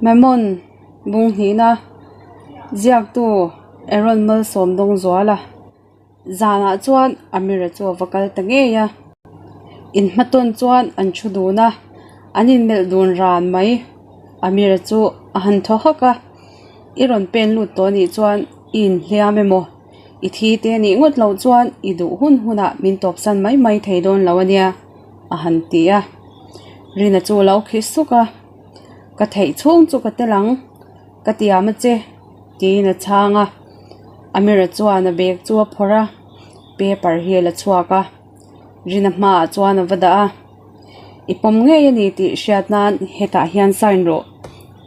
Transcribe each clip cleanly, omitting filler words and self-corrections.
Mammon bung hnihna ziaktu Aaron Malsawm Dawngzuala zanah chuan Amira chu a va kal ta ngei a, inhmatawn chuan an thu dun a, an inmelh dun ran mai. Amira chu a han thaw hak a, I rawn pen lut tawh anih chuan i inhliam emaw? I thi te anih ngawt loh chuan i duh hun hunah min tawpsan mai mai thei dawn lo ania a han ti a. Rina chu a lo khi suk a, Ka theih chhung chu ka tel ang, ka tiam a che tiin a chhang a. Amira chuan a bag chu a phawrh a, paper hi a la chhuak a, Rina hmaah chuan a va dah a. I pawm ngei a ni tih hriat nan hetah hian sign rawh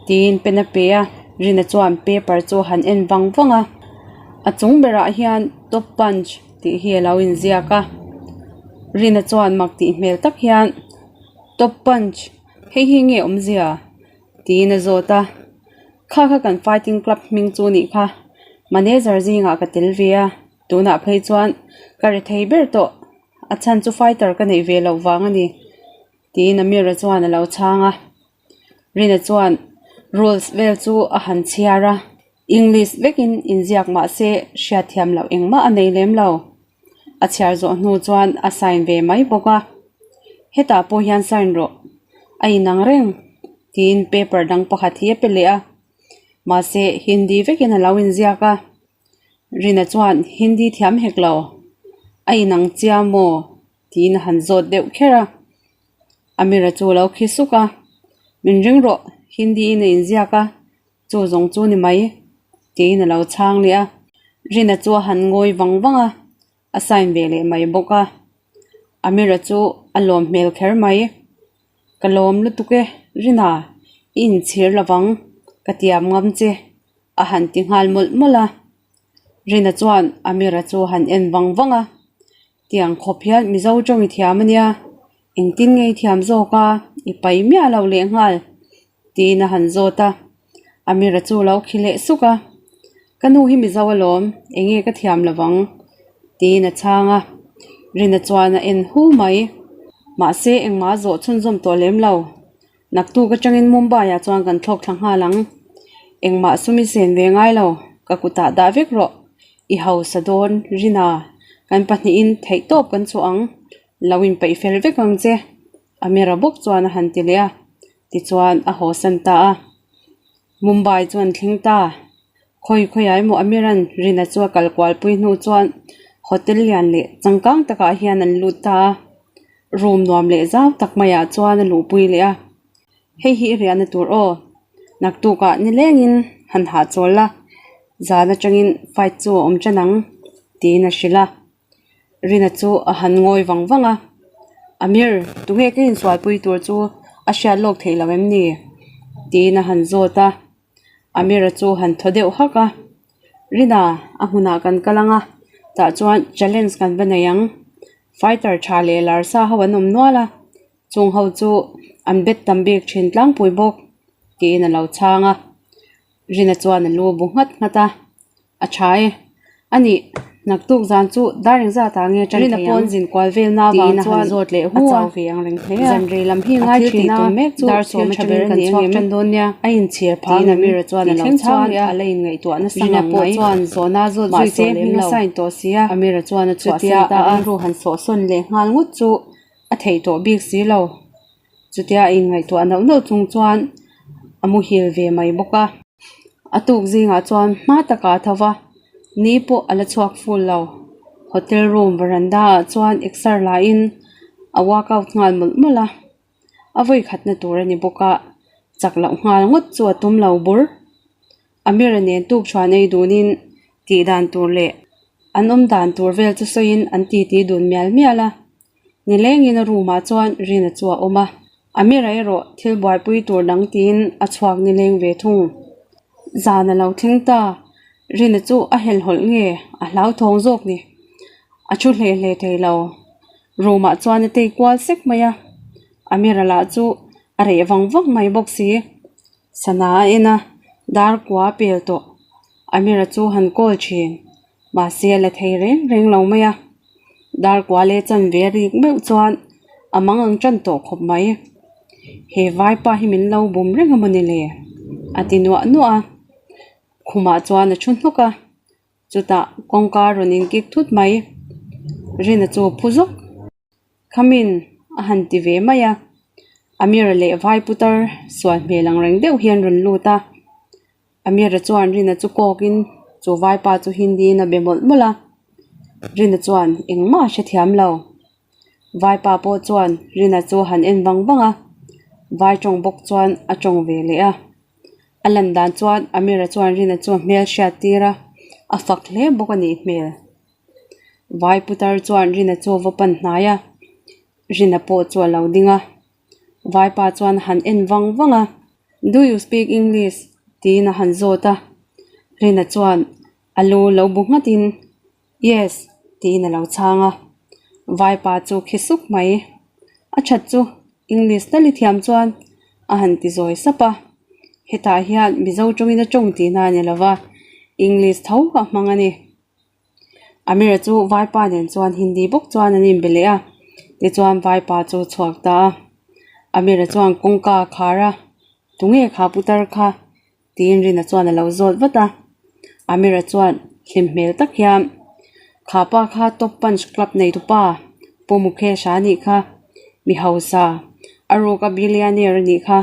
tiin pen a pe a, Rina chuan paper chu a han en vang vang a, a chung berah hian top punch tih hi a lo inziak a, Rina chuan mak tih hmel tak hian top punch hei hi nge awmzia tiin a zawt a, kha kha kan fighting club hming chu nih kha manager zingah ka tel ve a, tunah phei chuan ka ri thei ber tawh. A chhan chu fighter ka neih ve loh vang a ni tiin Amira chuan a lo chhang a. Rina chuan rules vel chu a han chhiar a, English vekin inziak mah se hriatthiam loh engmah a nei lem lo. A chhiar zawh hnu chuan a sign ve mai bawk a, Hetah pawh hian sign rawh, a inang reng tiin paper dang pakhat hi a pe leh a, mahse Hindi vekin a lo inziak a. Rina chuan Hindi thiam hek lo, a inang chia maw? tiin a han zawt deuh kher a. Amira chu a lo khi suk a, Min ring rawh, Hindi in a inziak a, chu zawng chu ni mai, tiin a lo chhang leh a. Rina chu a han ngawi vang vang a, a sign ve leh mai bawk a. Amira chu a lawm hmel kher mai. Ka lawm lutuk e, Rina, i inchhir lovang, ka tiam ngam che. A han ti nghal mawlh mawlh a, Rina chuan Amira chu a han en vang vang a, Tiang khawp hian Mizo tawng i thiam a nia, engtin nge i thiam zawk a, i pai miah lo leh nghal tiin a han zawt a, Amira chu a lo khi leh suk a, Ka nu hi Mizo alawm, enge ka thiam lo vang tiin a chhang a, Rina chuan a en hu mai, mahse engmah a zawh chhunzawm tawh lem lo. Naktuk atangin Mumbai ah chuan kan thlawk thla nghal ang. Engmah sum i sen ve ngai lo, ka kutah dah vek rawh. I hausa dawn, Rina, kan pahnihin theih tawp kan chhuah ang. Lo inpeih fel vek ang che, Amira bawk chuan a han ti leh a. Tichuan a hawsan ta a. Mumbai chu an thleng ta. Khawi khawiah emaw Amiran Rina chu a kal kualpui hnu chuan hotel lian leh changkang takah hian an lut ta a. Room nuam leh zau tak maiah chuan a luhpui leh a. Hei hi i riahna tur aw. Naktukah nilengin han hahchawl la, zan atangin fight chu a awm tan ang tiin a hrilh a. Rina chu a han ngawi vang vang a, Amir, tunge ka insualpui tur chu a hriat lawk theih loh em ni? tiin a han zawt a, Amira chu han thaw deuh hak a, Rina, a hmunah kan kal ang a, tah chuan challenge kan va nei ang. Fighter tha leh lar sa ho an awm nual a, chung ho chu an bet tam bik thin tlangpui bawk, tiin a lo chhang a. Rina chuan a lu bu nghat nghat a, A tha e. A nih, naktuk zan chu dar engzat ah nge tan thei ang? Pawn zin kual vel na vang chuan zawt leh hu a chau ve ang reng hle a. Zan rei lam hi ngai thin a, dar sawm atangin kan chhuak tan dawn nia. A inchhir phah ang Amira chuan a lo chhang leh a, a la inngaihtuah nasa ngang mai. Chuan zawhna zawt zui tawh lem lo. Sign tawh si a, Amira chuan a chhuah san ta a. Rilru han sawh sawn leh nghal ngawt chu a theih tawh bik si lo. Chutia a inngaihtuah nauh nauh chung chuan a muhil ve mai bawk a. A tuk zingah chuan hma takah a tho va, ni pawh a la chhuak ful lo. Hotel room veranda ah chuan exer la in a workout nghal mawlh mawlh a. A vawi khatna tur a ni bawk a, chak loh nghal ngawt chu a tum lo bur. Amira nen tuk chhuan ei dunin tih dan tur leh an awm dan tur vel chu sawiin an titi dun mial mial a. Nilengin a room ah chuan Rina chu a awm a, Amira erawh thil buaipui tur dang tiin a chhuak nileng ve thung. Zan a lo thleng ta, Rina chu a helhhawlh nge a hlauthawng zawk ni? A thu hle hle thei lo. Room ah chuan a tei kual sek mai a, Amira lah chu a reh vang vang mai bawk si. Sana a en a, dar kua a pel tawh. Amira chu han call thin. Mahse a la thei reng reng lo mai a, dar kua leh chanve a rik meuh chuan a mang ang tan tawh khawp mai. He vaipa hi min lo bum reng a maw ni le? A ti nuah nuah a, khumah chuan a thu hnawk a, chutah kawngka rawn inkik thut mai. Rina chu a phu zawk. Khamin a han ti ve mai a, Amira leh vai putar sual hmel ang reng deuh hian rawn lut a. Amira chuan Rina chu kawkin chu vaipa chu Hindi in a be mawlh mawlh a, Rina chuan engmah a hrethiam lo. Vaipa pawh chuan Rina chu a han en vang vang a, vai tawng bawk chuan a tawng ve leh a. A lan dan chuan Amira chuan Rina chu a hmel hriat tir a, a fak hle bawk a nih hmel. Vai putar chuan Rina chu a va pan hnai a, Rina pawh chu a lo ding a. Vaipa chuan a han en vang vang a, Do you speak English? tiin a han zawt a. Rina chuan a lu lo bu nghatin, Yes, tiin a lo chhang a. Vaipa chu khi suk mai. A that chu English tal i thiam chuan a han ti zawi sap a. Hetah hian Mizo tawngin a tawng tihna a ni lova, English tho a hmang a ni. Amira chu vaipa nen chuan Hindi bawk chuan an inbe leh a, tichuan vaipa chu a chhuak ta a. Amira chuan kawngka a khar a, Tunge kha putar kha? tiin Rina chuan a lo zawt vat a. Amira chuan hlim hmel tak hian, Kha pa kha Top Punch Club neitupa Pu Mukesh-a a nih kha, mi hausa, a ruka billionaire a nih kha,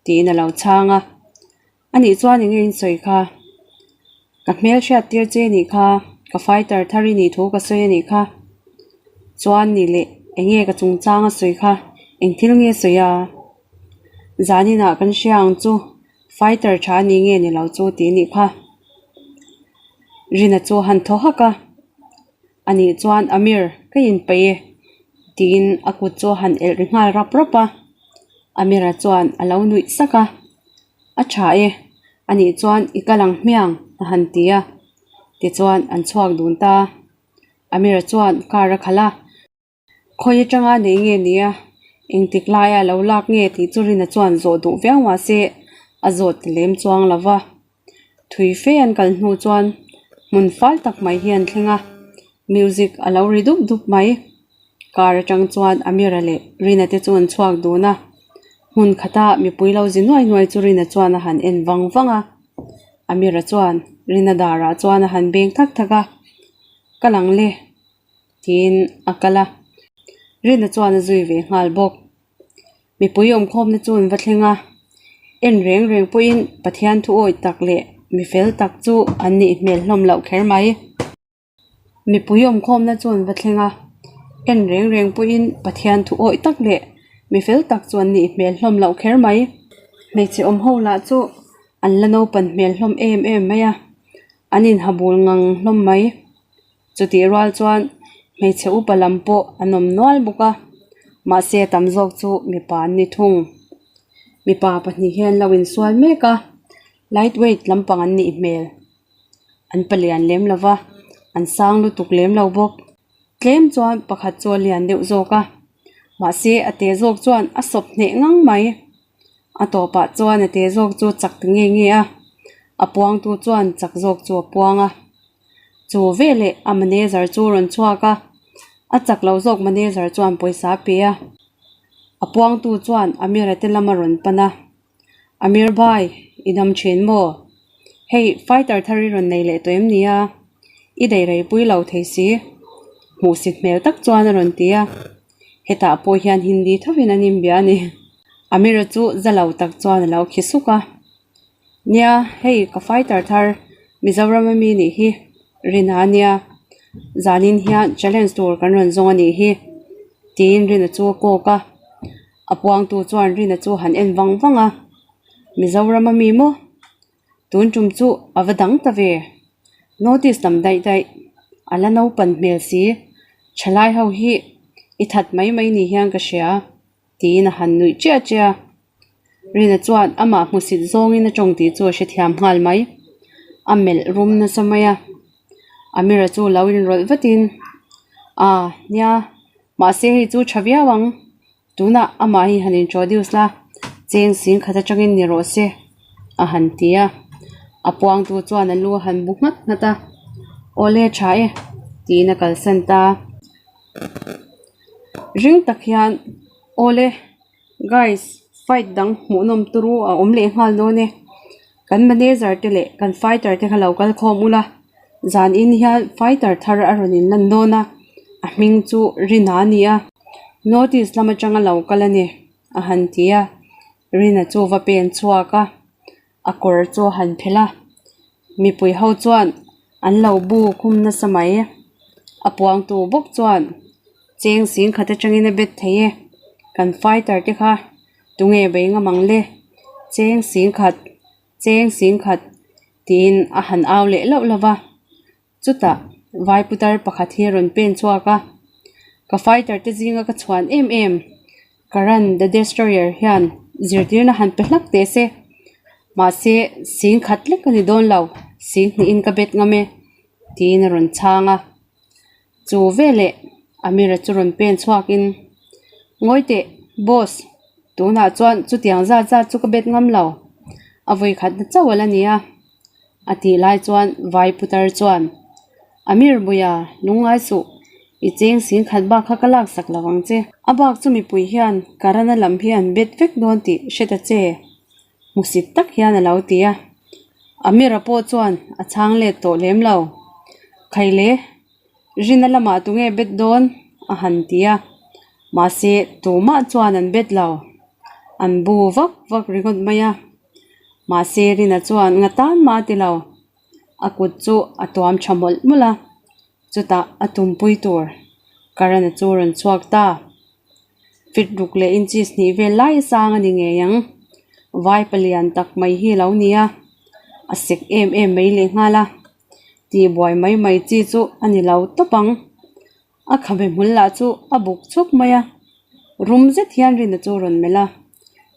tiin a lo chhang a. A nih chuan eng nge in sawi kha? Ka hmel hriat tir che nih kha, ka fighter thar i nih thu ka sawi a nih kha. Chuan nih leh eng nge ka chungchang a sawi kha, eng thil nge sawi a? Zaninah kan hria ang chu fighter tha a ni nge ni lo chu tih nih kha. Rina chu a han thaw hak a, a nih chuan Amir ka inpeih e tiin a kut chu a han elh ri nghal rap rap a. Amira chuan a lo nuih sak a. A tha e, a nih chuan i kal ang hmiang a han ti a, tichuan an chhuak dun ta. Amira chuan car a khalh a, khawi atanga nei nge nia, engtik laia lo lak nge tih chu Rina chuan zawh duh viau mahse a zawt ti lem chuang lo va. Thui fe an kal hnu chuan hmun fal tak mai hi an thleng a, music a lo ri dup dup mai. Car atang chuan Amira leh Rina te chu an chhuak dun a, hmun khata mipui lo zi nuai nuai chu Rina chuan a han en vang vang a. Amira chuan Rina darah chuan a han beng thak thak a, Ka lang le tiin a kal a, Rina chuan a zui ve nghal bawk. Mipui awmkhawmna chu an va thleng a, en reng reng pawhin Pathian thu awih tak leh mi fel tak chu an nih hmel hlawm loh kher mai. Mipui awmkhawmna chu an va thleng a, en reng reng pawhin Pathian thu awih tak leh mi fel tak chu an nih hmel hlawm loh kher mai. Hmeichhe awm ho lah chu an la naupan hmel hlawm em em mai a, an inha bul ngang hlawm mai. Chutih rual chuan hmeichhe upa lam pawh an awm nual bawk a, mahse a tam zawk chu mipa an ni thung. Mipa pahnih hian lo insual mek a, light weight lampang an nih hmel. An palian lem lo va, an sang lutuk lem lo bawk. Tlem chuan pakhat chu a lian deuh zawk a, mahse a te zawk chuan a sawp hneh ngang mai. A tawpah chuan a te zawk chu chak ta nge nge a, a puangtu chuan chak zawk chu a puang a. Chu veleh a manager chu a rawn chhuak a, a chak loh zawk manager chuan pawisa a pe a, a puangtu chuan Amira te lam a rawn pan a. Amir bhai, i dam thin maw? Hei fighter thar i rawn nei leh tawh em nia? I daih rei pui lo thei si. Hmuhsit hmel tak chuan a rawn ti a, hetah pawh hian Hindi thovin an inbia a ni. Amira chu za lo tak chuan a lo khi suk a. Nia, hei ka fighter thar Mizoram ami nih hi Rina a nia, zanin hian challenge tur kan rawn zawng a nih hi tiin Rina chu a kawk a. A puangtu chuan Rina chu han en vang vang a, Mizoram ami maw? Tun tum chu a va dang ta ve. Notice lam daih daih, a la naupan hmel si, thalai ho hi i that mai mai ni hian ka hria tiin a han nuih chiah chiah a. Rina chuan amah hmusit zawngin a tawng tih chu a hrethiam nghal mai. A melh rum nasa mai a, Amira chu lo inrawlh vatin, Aa, nia, mahse hei chu tha viau ang. Tunah amah hi han introduce la, cheng sing khat atangin ni rawh se, a han ti a. A puangtu chuan a lu a han bu nghat nghat a, Awle tha e, tiin a kalsan ta. Ring tak hian, Awle, guys, fight dang hmuhnawm turu a awm leh nghal dawn e. Kan manager te leh kan fighter te kha lo kal khawm ula, zan in hian fighter thar a rawn in lan dawn a, a hming chu Rina a ni a, notice lam atanga lo kal a ni, a han ti a, Rina chu va pen chhuak a, a kawr chu a han phelh a, mipui ho chuan an lo bu khum nasa mai, a puangtu bawk chuan cheng sing khat atangin a bet thei e, kan fighter te kha. Tunge bei ngam ang le? Cheng sing khat, cheng sing khat tiin a han au leh loh lo va. Chutah vai putar pakhat hi a rawn pen chhuak a, Ka fighter te zinga ka chhuan em em, Karan the Destroyer hian zirtirna han pe hlak teh se. Mahse, sing khat lek a ni dawn lo, sing hnihin ka bet ngam e, tiin a rawn chhang a. Chu veleh Amira chu rawn pen chhuakin, Ngawi teh, boss, tunah chuan chutiang zat zat chu ka bet ngam lo, a vawi khatna chauh a la ni a, a tih lai chuan vai putar chuan, Amir Buia, lungngai suh, i cheng sing khat bak kha ka laksak lo ang che. A bak chu mipui hian Karana lam hi an bet vek dawn tih hre ta che, hmusit tak hian a lo ti a. Amira pawh chuan a chhang let tawh lem lo. Khaile, Rina lamah tunge bet dawn? a han ti a. Mahse, tumah chuan an bet lo. An bu vak vak ringawt mai a. Mahse, Rina chuan nga tan mah a ti lo. A kut chu a tuam tha mawlh mawlh a. Chutah a tumpui tur Karan-a chu rawn chhuak ta. Fit ruk leh inches hnih vel lai a sang a ni ngei ang. Vai palian tak mai hi a lo ni a, a sek em em mai lehnghal a. Tihbuai mai mai chi chu a ni lo tawp ang. A khabe hmul lah chu a buk chuk mai a, rum zet hian Rina chu a rawn melh a.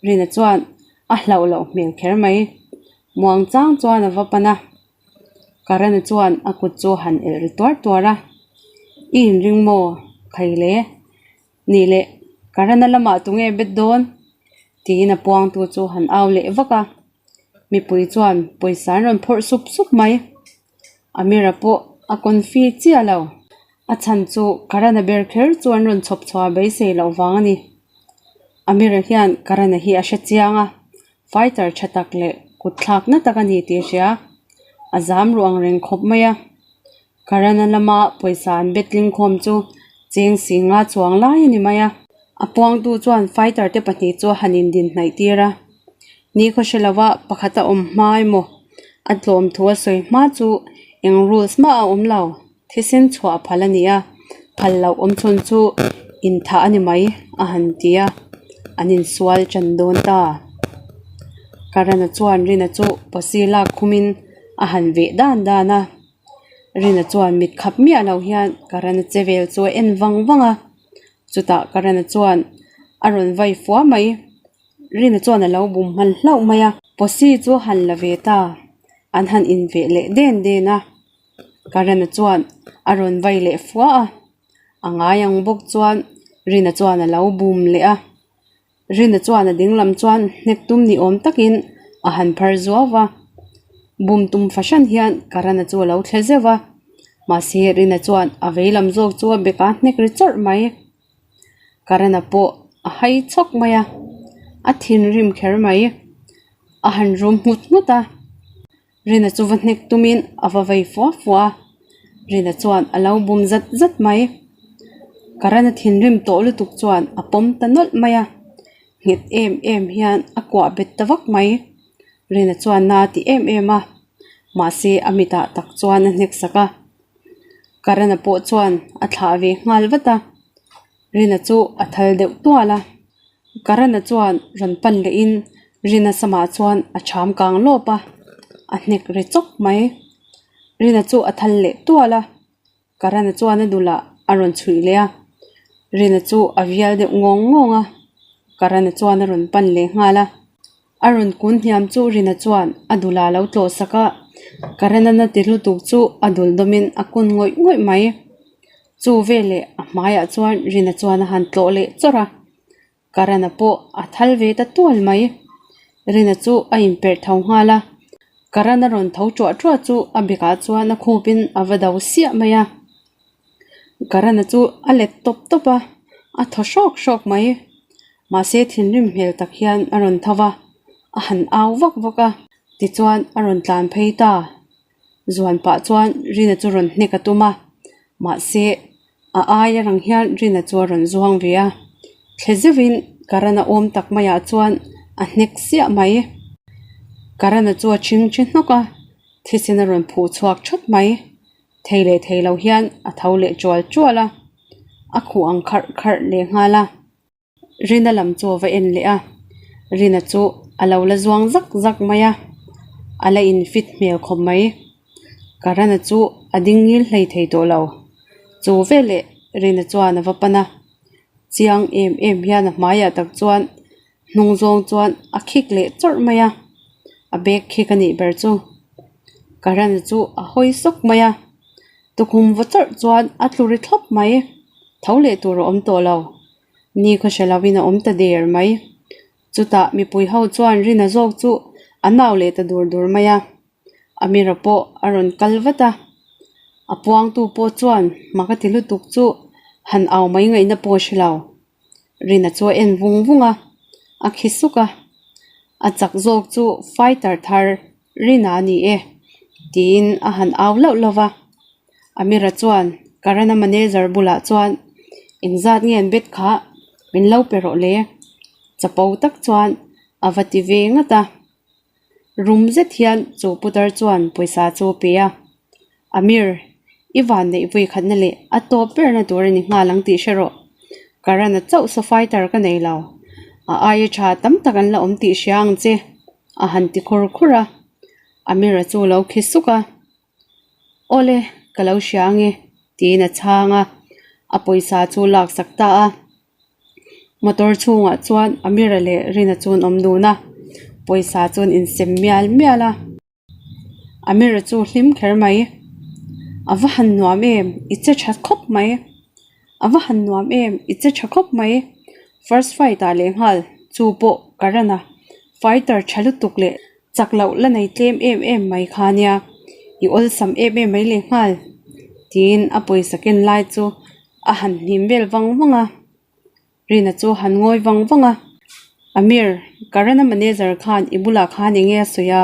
Rina chuan a hlauh loh hmel kher mai. Muang chang chuan a va pan a. Karan-a chuan a kut chu a han elh ri tuar tuar a, I inring maw? Khaile. Nih leh, Karan-a lamah tunge bet dawn? tiin a puangtu chu a han au leh vak a. Mipui chuan pawisa an rawn phawrh sup sup mai. Amira pawh a confi chiah lo. A chhan chu Karan-a ber kher chu an rawn chhawp chhuah beisei loh vang a ni. Amira hian Karan-a hi a hre chiang a, Fighter tha tak leh kut thlak na tak a ni tih a hria. A zam ruh ang reng khawp mai a. Karana lama pawisa an bet tling khawm chu cheng si nga chuang lai a ni mai a. A puangtu chuan fighter te pahnih chu a han indin hnaih tir a. Ni khaw hre lova pakhat a awm hma emaw a tlawm thu a sawi hma chu eng rules mah a awm lo. Thisen chhuah phal a ni a, phal loh awm chhun chu inthah a ni mai a han ti a, an insual tan dawn ta. Karana chuan Rina chu pawsi lak khumin a han veh dan dan a, Rina chuan mit khap miah loh hian Karana che vel chu a en vang vang a, chutah Karana chuan a rawn vai fua mai. Rina chuan a lo bum hman hlauh mai a, pawsi chu a han la ve ta, an han inveh leh den den a. Karena chuan a rawn vai leh fua a, a ngai ang bawk chuan Rina chuan a lo bum leh a. Rina chuan a ding lam chuan hnek tum ni awm takin a han phar zuau va, bum tum fahran hian Karena chu a lo thle zeuh va, mahse Rina chuan a vei lam zawk chu a bek a hnek ri chawrh mai. Karena pawh a hai chhawk mai a, a thinrim kher mai, a han rum nghut nghut a. Rina chu va hnek tumin a va vei fua fua a, Rina chuan a lo bum zat zat mai. Karan a thinrim tawh lutuk chuan a pawm ta nawlh mai a, nghet em em hian a kuah bet ta vak mai. Rina chuan na a ti em em a, mahse a mitah tak chuan a hnek sak a. Karana pawh chuan a thlah ve nghal vat a, Rina chu a thal deuh tual a. Karana chuan rawn pan lehin Rina samah chuan a cham kang lawp a, a hnek ri chawk mai. Rina chu a thal leh tual a, Karana chuan a dulah a rawn chhuih leh a, Rina chu a vial deuh ngawng ngawng a, Karana chuan a rawn pan leh nghal a. A rawn kun hniam chu Rina chuan a dulah a lo tlawh sak a, Karana na ti lutuk chu a dul dawmin a kun ngawih ngawih mai. Chu veleh a hmaiah chuan Rina chuan a han tlawh leh chawrh a, Karana pawh a thal ve ta tual mai. Rina chu a inperh tho nghal a, Karana rawn tho ṭuah ṭuah chu a bekah chuan a khupin a va do siah mai a. Karana chu a let tawp tawp a, a thaw hrawk hrawk mai. Mahse thinrim hmel tak hian a rawn tho va, a han au vak vak a. Tichuan a rawn tlan phei ta. Zuan pah chuan Rina chu rawn hnek a tum a, mahse a aia rang hian Rina chu a rawn zuang ve a. Thle zeuhin Karan a awm tak maiah chuan a hnek siah mai. Karan-a chu a ching chi hnawk a, thisen a rawn phuh chhuak thawt mai. Thei leh thei lo hian a tho leh tual tual a, a khuh ang kharh kharh leh nghal a. Rina lam chu a va en leh a, Rina chu a lo la zuang zak zak mai a, a la in fit hmel khawp mai. Karana chu a ding ngil hlei thei tawh lo. Chu veleh Rina chuan a va pan a, chiang em em hian a hmaiah tak chuan hnung zawng chuan a khik leh chawrh mai a, a bag khik a nih ber chu. Karana chu a hawi sawk mai a. Tukhum va chawrh chuan a tlu ri thlawp mai. Tho leh tur a awm tawh lo. Ni khaw hre lovin a awm ta der mai. Chutah mipui ho chuan Rina zawk chu a nau leh ta dur dur mai a. Amira pawh a rawn kal vat a. A puangtu pawh chuan mak a ti lutuk chu han au mai ngaihna pawh a hre lo. Rina chu a en vung vung a, a khi suk a. A chak zawk chu fighter thar Rina a ni e, tiin a han au lauh lauh va. Amira chuan Karana manager bulah chuan engzat nge an bet kha min lo pe rawh le, chapo tak chuan a va ti ve ngat a. Rum zet hian chu putar chuan pawisa chu a pe a, Amir, i van neih vawi khatna leh a tawp berna tur a ni nghal ang tih hre rawh. Karan a chauh saw fighter ka nei lo. A aia tha tam tak an la awm tih hria ang che, a han ti khur khur a. Amir a chu lo khi suk a. Awle, ka lo hria ange, tiin a chhang a, a pawisa chu lak sak ta a. Motor chhungah chuan Amira leh Rina chu an awm dun a, pawisa chu an insem mial mial a. Amira chu hlim kher mai, A va han nuam em, i che tha khawp mai, a va han nuam em, i che tha khawp mai, first fight ah leh nghal chu pawh ka run a, fighter tha lutuk leh chak loh la nei tlem em em mai kha nia, i awlsam em em mai leh nghal tiin a pawisa ken lai chu a han hnim vel vang vang a. Rina chu han ngawi vang vang a, Amir, Karana manager khan i bulah khan eng nge a sawi a?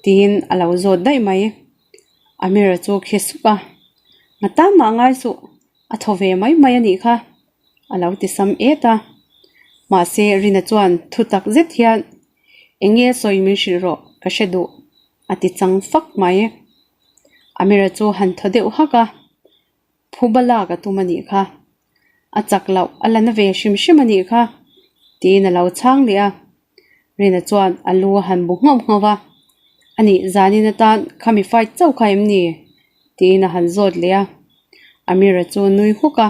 tiin a lo zawt daih mai. Amir-a chu khi sup a, Ngatan mah ngai suh, a thaw ve mai mai a nih kha, a lo ti sam et a. Mahse, Rina chuan thu tak zet hian, Eng nge sawi min hrilh rawh, ka hre duh, a ti chang fak mai. Amir-a chu han thaw deuh hak a. Phuba lak a tum a nih kha. A chak loh a la na ve hrim hrim a nih kha, tiin a lo chhang leh a. Rina chuan a lu a han bu nghauh nghauh va, A nih, zanin atan khami fight chauh kha em ni? tiin a han zawt leh a. Amira chu a nui huk a,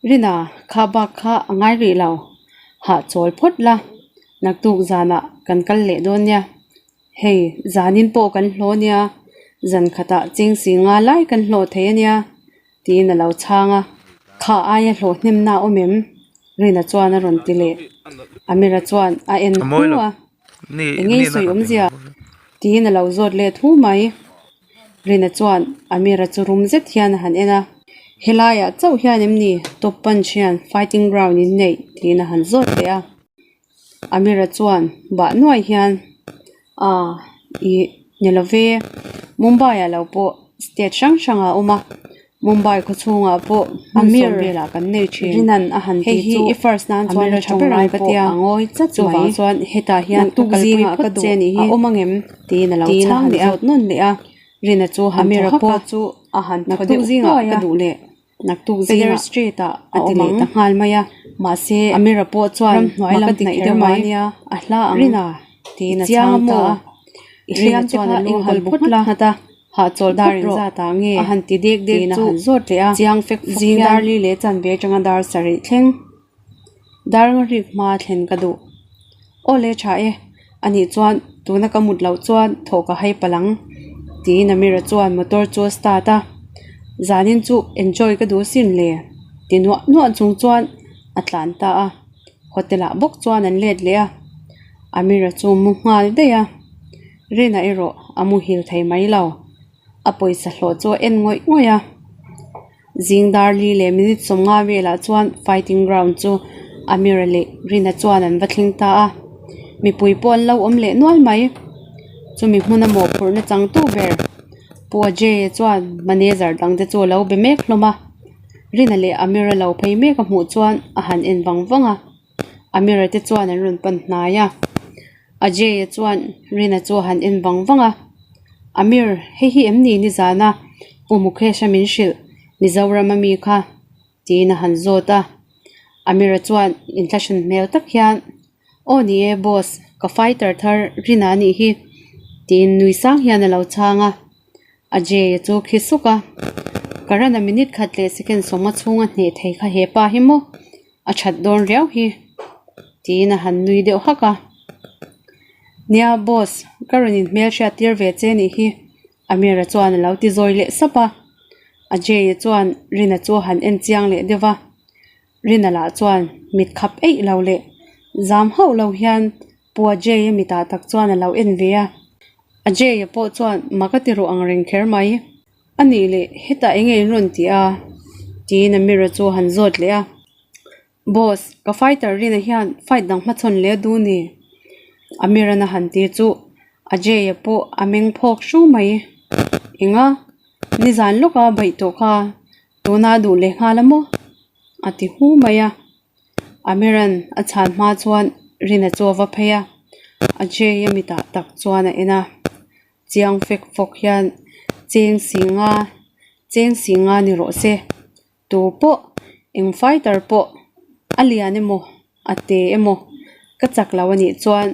Rina, kha bak kha a ngai rih lo. Hah chawl phawt la, naktuk zanah kan kal leh dawn nia. Hei, zanin pawh kan hlawh ania, zan khatah cheng si nga lai kan hlawh thei ania, tiin a lo chhang a. Kha aia hlawh hnemna a awm em? Rina chuan a rawn ti leh. Amira chuan a en hu a, Eng nge sawi awmzia? tiin a lo zawt let hu mai. Rina chuan Amira chu rum zet hian a han en a. Helaiah chauh hian em ni Top Punch hian fighting ground in neih? tiin a han zawt leh a. Amira chuan bah nuai hian ah ih ni lo ve Mumbai ah lo pawh state hrang hrang ah a awm a Mumbai khaw chhungah pawh hmun sawm velah kan nei thin Rinan a han tih chu i first nan chuan a tha ber ang ka tia a ngawi chat chuvang chuan hetah hian ka kalpui phawt che a nih hi a awm angem tiin a lo chhang leh a nawn leh a Rina chu a han thaw hak a chu a han thaw deuh hluai a ka duh leh. Naktuk zingah Street ah a ti leh ta nghal mai a, mahse Amira pawh chuan ramhnuai lam hnaih deuh mai ania a hla ang Rina tiin a chhang ta a, i hliam te kha enkawl phawt la nghat a, hahchawl dar inzat ah nge a han ti dek dek chu a han zawt leh a, chiang fek fawk hian zing dar li leh chanve atanga dar sarih thleng dar nga rik hma thlen ka duh. Aw le tha e, anih chuan tuna ka mut loh chuan thawh ka hai palh ang, tiin Amira chuan motor chu a start a, zanin chu enjoy ka duh sin le, ti nuah nuah chung chuan a tlan ta a, hotel ah bawk chuan an let leh a, Amira chu mu nghal daih a, Rina erawh a muhil thei mai lo. A pawisa hlawh chu a en ngawih ngawih a, zing dar li leh minute 50 velah chuan fighting ground chu Amira leh Rina chuan an va thleng ta a, mipui pawh an lo awm leh nual mai. Chumi hmuna mawhphurhna changtu ber Pu Ajay-a chuan manager dangte chu a lo be mek hlawm a. Rina leh Amira lo phei mek a hmuh chuan a han en vang vang a. Amira te chuan an rawn pan hnai a. Ajay-a chuan Rina chu a han en vang vang a. Amir, hei hi em ni nizana Pu Mukesh-a min hrilh Mizoram a mi kha? tiin a han zawt a. Amira chuan inthlahrun hmel tak hian, Aw ni e boss, ka fighter thar Rina a nih hi, tiin nui sang hian a lo chhang a. Ajay-a chu khi suk a, Karan-a minute khat leh second sawma chhunga hneh thei kha he pa hi maw? A that dawn riau hi, tiin a han nui deuh hak a. Nia boss, ka rawn inhmelhriat tir ve che nih hi, Amira chuan a lo ti zawi leh sap a. Ajay-a chuan Rina chu a han en chiang leh deuh va. Rina lah chuan mit khap eih lo leh zam hauh lo hian Pu Ajay-a mitah tak chuan a lo en ve a. Ajay-a pawh chuan mak a ti rawh ang reng kher mai. A nih leh hetah eng nge in rawn ti a? tiin Amira chu a han zawt leh a. Boss, ka fighter Rina hian fight dang hmachhawn leh a duh ni. Amira'n a han ti chu Ajay-a pawh a meng phawk hru mai. Enga? Nizan lawka a baih tawh kha tuna a duh leh nghal a maw? A ti hu mai a. Amira'n a chhan hma chuan Rina chu a va phei a, Ajay-a mitah tak chuan a en a. Chiang fek fawk hian cheng si nga, cheng si nga ni rawh se. Tu pawh, eng fighter pawh a lian emaw, a te emaw ka chak lo a nih chuan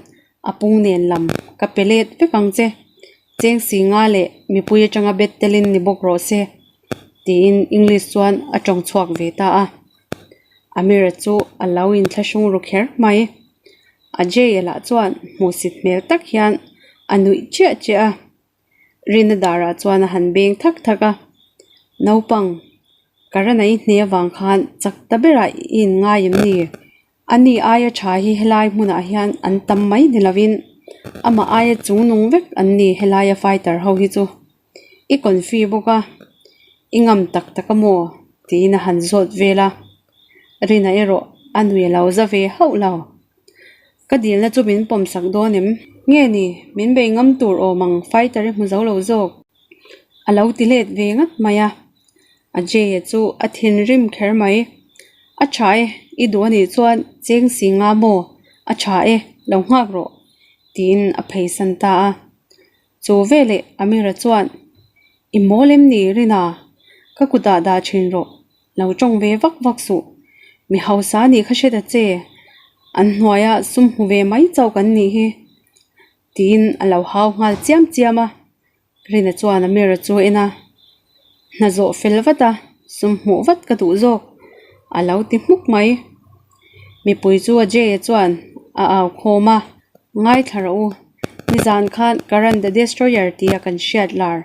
a pung nen lam ka pe let vek ang che. Cheng si nga leh mipui atanga bet telin ni bawk rawh se tiin English chuan a tawng chhuak ve ta a. Amira chu a lo inthlahrung ru kher mai. Ajay-a lah chuan hmuhsit hmel tak hian a nuih chiah chiah a. Rina darah chuan a han beng thak thak a, Naupang, ka ran a i hne avang khan chak ta berah i inngai em ni? Ani aia tha hi helai hmunah hian an tam mai ni lovin amah aia chungnung vek an ni helaia fighter ho hi chu. I confi bawk a, i ngam tak tak a maw? tiin a han zawt vel a, Rina erawh a nui a lo za ve hauh lo. Ka dilna chu min pawm sak dawn em? Nge ni, min bei ngam tur awm ang fighter i hmu zo lo zawk. A lo ti let ve ngat mai a. Ajay-a chu a thinrim kher mai. A tha e, i duh anih chuan cheng si nga maw? A tha e, lo nghak rawh, tiin a pheisan ta a. Chu veleh Amira chuan, I mawl em ni Rina? Ka kutah dah thin rawh, lo tawng ve vak vak suh. Mi hausa nih kha hre ta che, an hnuaia sum hmu ve mai chauh kan nih hi, tiin a lo hau nghal chiam chiam a. Rina chuan Amira chu a en a, Hna zawh fel vat a, sum hmuh vat ka duh zawk, a lo ti hmuk mai. Mipui chu Ajay-a chuan a au khawm a, Ngaithla rawh u, nizan khan Karan the Destroyer tia kan hriat lar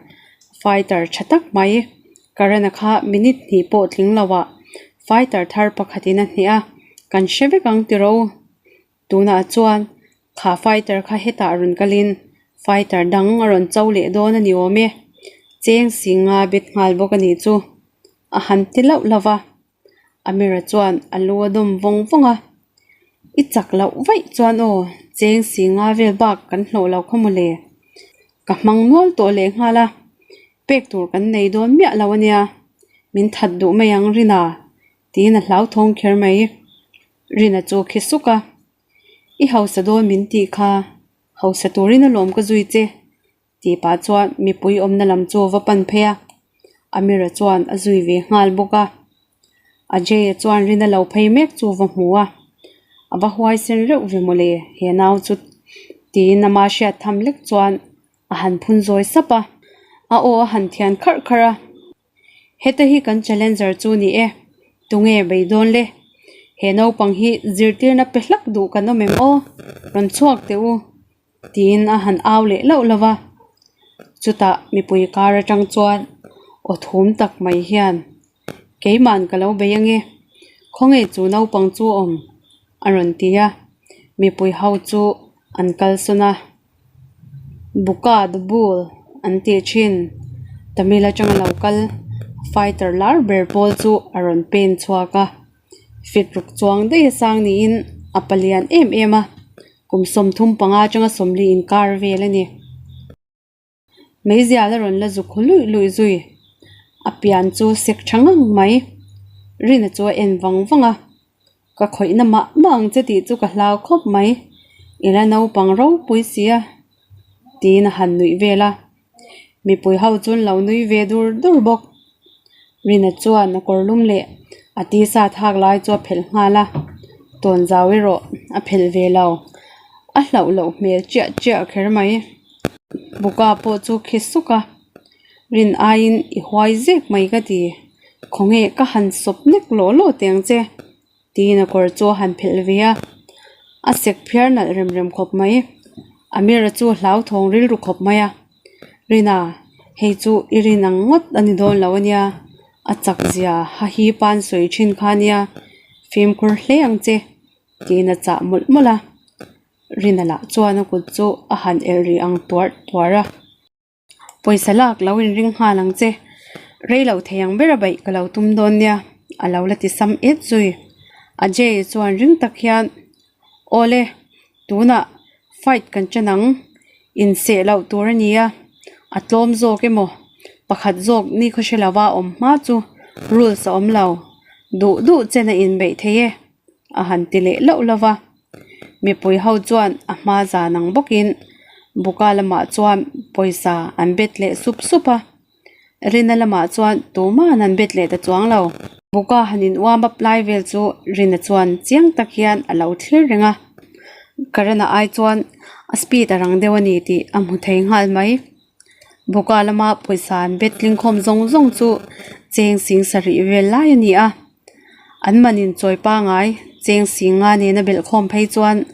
fighter tha tak mai Karan-a kha minute hnih pawh tling lo ah fighter thar pakhatin a hneh a, kan hre vek ang tiraw u. Tunah chuan kha fighter kha hetah rawn kalin fighter dang a rawn cho leh dawn a ni awm e, cheng si nga bet nghal bawk a nih chu a han ti lauh lauh va. Amira chuan a lu a dawm vawng vawng a, I chak loh vaih chuan aw, cheng si nga vel bak kan hlawh lo khaw mawle. Ka hmang nual tawh leh nghal a, pek tur kan nei dawn miah lo a nia, min that duh mai ang Rina, tiin a hlauthawng kher mai. Rina chu khi suk a, I hausa dawn min tih kha, hausa turin alawm ka zui che, Tih pah chuan mipui awmna lam chu a va pan phei a, Amira chuan a zui ve nghal bawk a. Ajay-a chuan rin a lo phei mek chu a va hmu a, a va huaisen reuh ve mawle he nau chu tiin ama hriat tham lek chuan a han phun zawi sap a, a aw a han thian kharh kharh a. Heta hi kan challenger chu ni e, tunge bei dawn le? He naupang hi zirtirna pe hlak duh kan awm em aw? Rawn chhuak teh u tiin a han au leh lauh lauh va. Chutah mipui kar atang chuan aw thum tak mai hian Keiman ka lo bei ange, khawnge chu naupang chu a awm? a rawn ti a, mipui ho chu an kalsawn a. Buka the bull an tih thin Tamil atanga lo kal fighter lar ber pawl chu a rawn pen chhuak a fit ruk chuang daih a sang niin a palian em em a kum 35 atanga 40 inkar vel a ni. Meizial a rawn la zuk hu luih luih zui. A pian chu sek tha ngang mai. Rina chu a en vang vang a. Ka khawihna mah mah ang che tih chu ka hlau khawp mai. I la naupang ropui si a tiin a han nuih vel a. Mipui ho chu an lo nui ve dur dur bawk. Rina chuan a kawr lum leh a tisa thak lai chu a phelh nghal a, tawnzau erawh a phelh ve lo. A hlauh loh hmel chiah chiah kher mai. Buka pawh chu khi suk a, Rin aiin i huai zek mai ka ti. Khawnge ka han sawp nek lawh lawh teh ang che. Tiin a kawr chu a han phelh ve a, a sek phiar nalh rem rem khawp mai. Amira chu hlauthawng rilru khawp mai a, Rina, hei chu i rin ang ngawt a ni dawn lo a nia, a chak zia ha hi pan sawi thin kha a nia, fimkhur hle ang che, tiin a chah mawlh mawlh a. Rina lah chuan a kut chu a han elh rih ang tuarh tuarh a. Pawisa lak lo inring nghal ang che. Rei lo thei ang ber a baih ka lo tum dawn nia, a lo la ti sam et zui. Ajay chuan ring tak hian, Awle, tunah fight kan chen ang, inseh loh tur a nia, a tlawm zawk emaw, pakhat zawk ni khaw hre lova awm hma chu rules a awm lo, duh duh chen a inbeih thei e, a han ti leh loh lo va. Mipui ho chuan a hma zan ang bawkin Buka lamah chuan pawisa an bet leh sup sup a, Rina lamah chuan tuman an bet leh ta chuang lo. Buka han in uam up lai vel chu Rina chuan chiang tak hian a lo thlir reng a, Karana ai chuan a speed a rang deuh a ni tih a hmu thei nghal mai. Buka lama pawisa an bet tling khawm zawng zawng chu cheng sing sarih vel lai a ni a. An man in chawi pangai cheng sing nga nena belh khawm phei chuan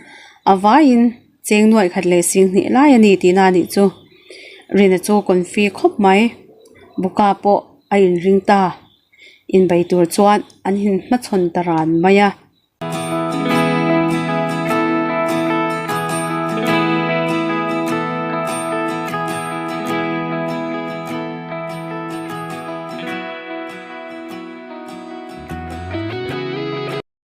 a vaiin cheng nuaih khat leh sing hnih lai a ni tihna a nih chu. Rina chu confi khawp mai. Buka pawh a inring ta. Inbei tur chuan an inhmachhawn ta ran mai a.